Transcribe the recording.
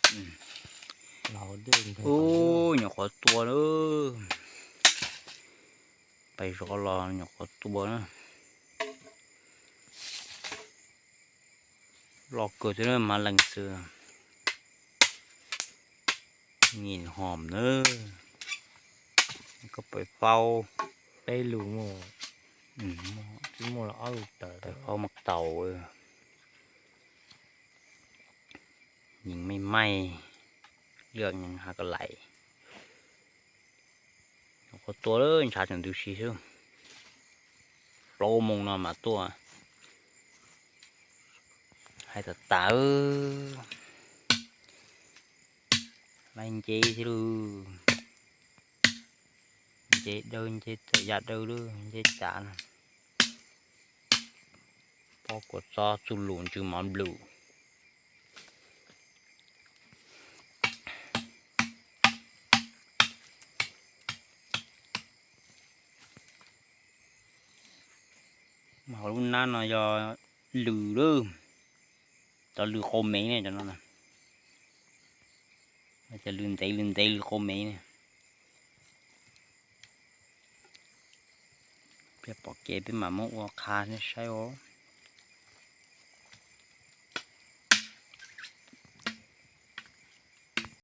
Ub, nyuam qhuav tua na. Pais zov los nyuam qhuav tua na. Loj kawg thiab na, mas leej xwb. Nhìn hòm na. Koj pais faub. Peb lus mus. Tsis muaj los ob lus tawm. Pais faub mas tau. Nhìn mej mej, lwj nyees ha ko lais. Nyuam qhuav tua lawm, ntshav tseem ntws si xwb. Plaub moos no mas tuaj. Hais tas tas, laib nceb thiab lauj. Nceb dawb, nceb txawm yaj dawb lawm, nceb cav na. Pob kua txob txuj lus ntsws mov nplum. Mas hauv lub nab no yog lws lawm, cov lws qau mev ne, cov no na. Cov lws ntev lws ntev lws qau mev ne. Peb pom kev peb mam muab ua qha nej saib os.